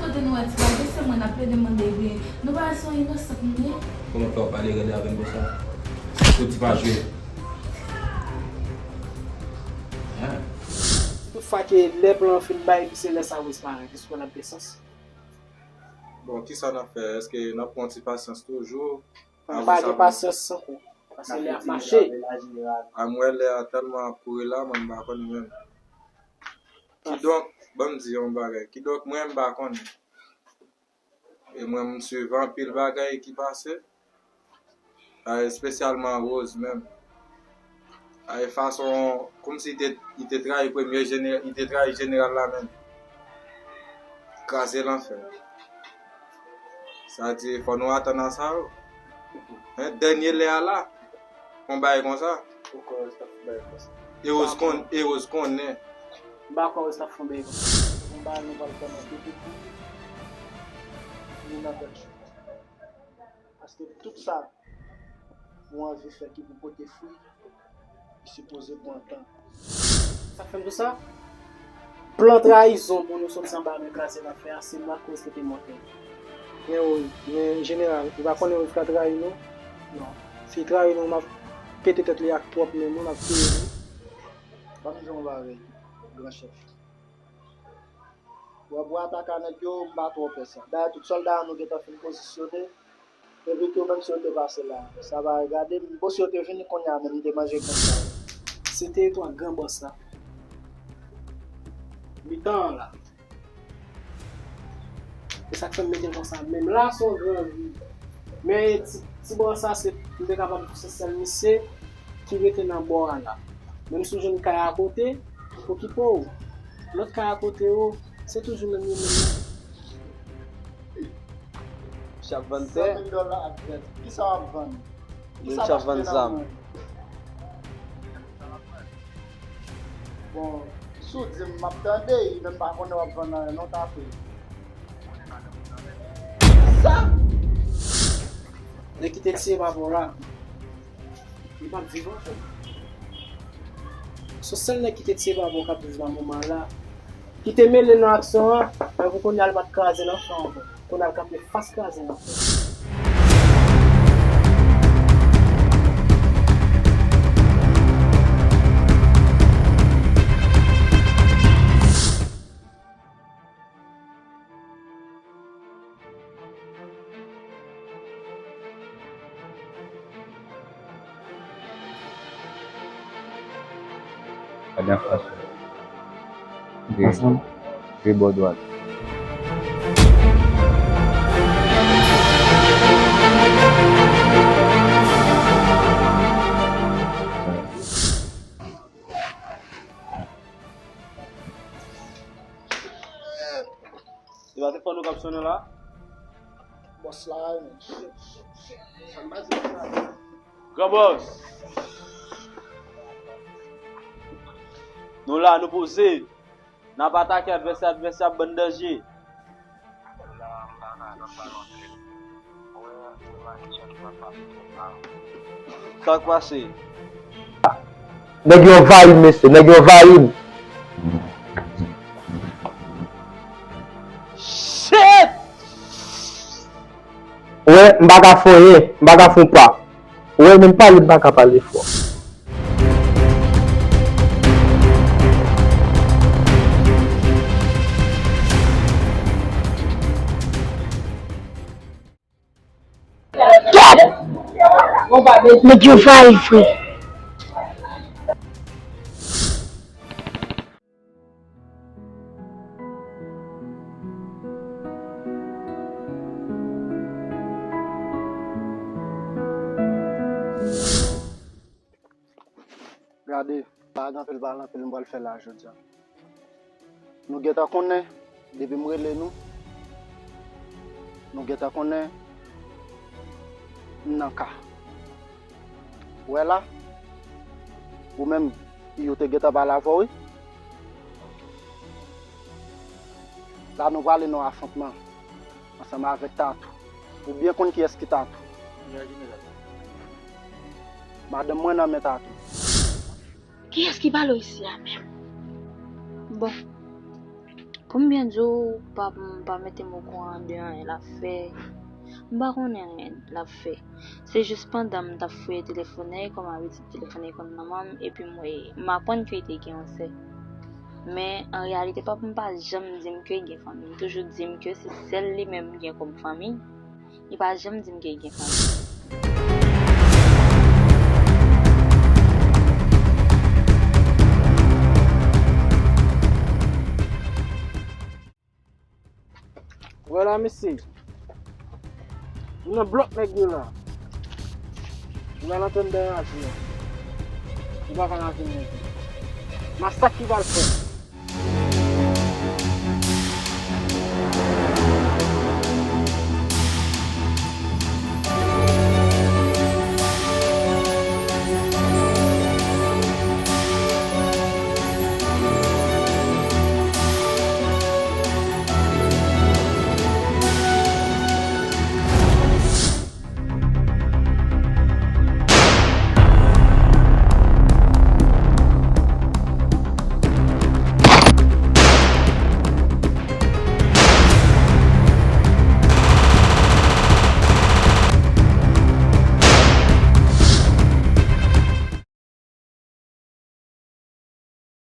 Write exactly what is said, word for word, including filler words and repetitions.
Kote nou wè ti bagay, se mwen n ap plede mande ebyen. Nou pa wè se yon inosant m ye? Kòman fè w pale rèd avè m konsa? Ou di pa jwe. Hein? Si tout fwa ke lè plan an fin bay, epi se lè sa Rose parèt, èske w ap gen sans? Bon, kisa n ap fè? Èske n ap pran ti pasyans toujou? Anvan pa sa gen vin pasyans ankò. Paske lè ap mache. A, m wè lè a tèlman ap kouri la, mwen m pa konnen menm. Kidonk, ban m di yon bagay. Kidonk, mwen m pa konnen. E mwen m swiv anpil bagay ki pase. A, espesyalman Rose menm. A, e fason, kòmsi li te, li te trayi premye jene-, li te trayi jeneral la menm. Kraze lanfè. Sa di, fò nou atann a sa yo. Hein, dènye lè a la. Yon bagay konsa. Ou kwè Rose t ap fè bagay konsa? E Rose kon-, e Rose konnen. M pa kwè Rose t ap fè yon bagay konsa. Yon bagay nou pral kòmanse tout moun. Ni nan tèt yo. Paske tout sa ou anvi fè ki pou pote fwi, li sipoze pran tan. Sa k fè m di w sa? Plan trayizon pou nou soti anba men kraze lanfè a, se mwen ak Rose ki te monte l. Men Rose, men jeneral, ou pa konnen Rose ka trayi nou? Non. Si l trayi nou, m ap pete tèt li ak pwòp men m, m ap tiye li. Ban m di w yon bagay, gran chèf. Wè pou atake a nèg yo, m pa twò pè sa. Dayè, tout sòlda yo nou gentan fin pozisyone. Epi tou, menm si yo te pase la, sa va regade m. Bon, si yo te vini kounye a menm, m te manje grenn sa yo. Se teritwa gran bòs la. Mitan an la. E sa k fè m mete l konsa. Menm la, se yon gran vi. Men ti, ti bò sa, se, m te kapab di se sèl misye ki rete nan bò a la. Menm si w jwenn kay akote, okipe w. Lòt kay akote yo, se toujou menm yo menm yo. Misye ap vann tè. San mil dòla ak vèt. Kisa w ap vann? Kisa w ap vann? Zam. Bon, si w di m, m ap tande, men m pa konnen w ap vann anyen non, tape. Sa? Nèg ki te tiye papa w la, li p ap viv ankò. Se sèl nèg ki te tiye papa w k ap viv nan moman la, ki te mele nan aksyon an, men pou kounye a, li pa t kraze nan fè ankò. Kounye a, l kanpe fas kraze nan fè. Gade anfas ou. Vire. Ansanm. Vire bò dwat. Se pa telefòn ou k ap sonnen la? Bòs la, men. Gran bòs. Nou la, nou poze. N ap atake advèsè, advèsè ap ban n danje. Sa k pase? Nèg yo anvayi m, mesye, nèg yo anvayi m. Shit! Wè, m pa ka fè anyen, m pa ka fè yon pa. Ou wè, menm pale m pa ka pale fò. Gad! Nèg yo anvayi vre. Gade, pa gen anpil pale anpil m pral fè la jodi a. Nou gentan konnen, depi m rele nou, nou gentan konnen m nan ka. Ou wè la, ou menm, yo te gentan pale avè w, wi. La, nou prale nan afwontman ansanm avèk Tatou. Ou byen konn kiyès ki Tatou. Madanm mwen nan men Tatou. Kiyès ki pale w isi a menm? Bon. Pou m byen di w, pa, pa mete m okouran de anyen l ap fè. M pa konnen anyen l ap fè. Se jis pandan m t ap fouye telefòn nan, e kòm abitid telefòn nan konn nan men m, epi m wè, m aprann ke l te gen yon sè. Men, an reyalite, papa m pa janm di m ke l gen fanmi. Li toujou di m ke se sèl li menm m gen kòm fanmi. Li pa janm di m ke l gen fanmi. Wè la, mesye. Nou nan blòk nèg yo la. Nou nan lantèn dèyè aji a. Nou pa ka lage nèg yo. Masak ki pral fèt.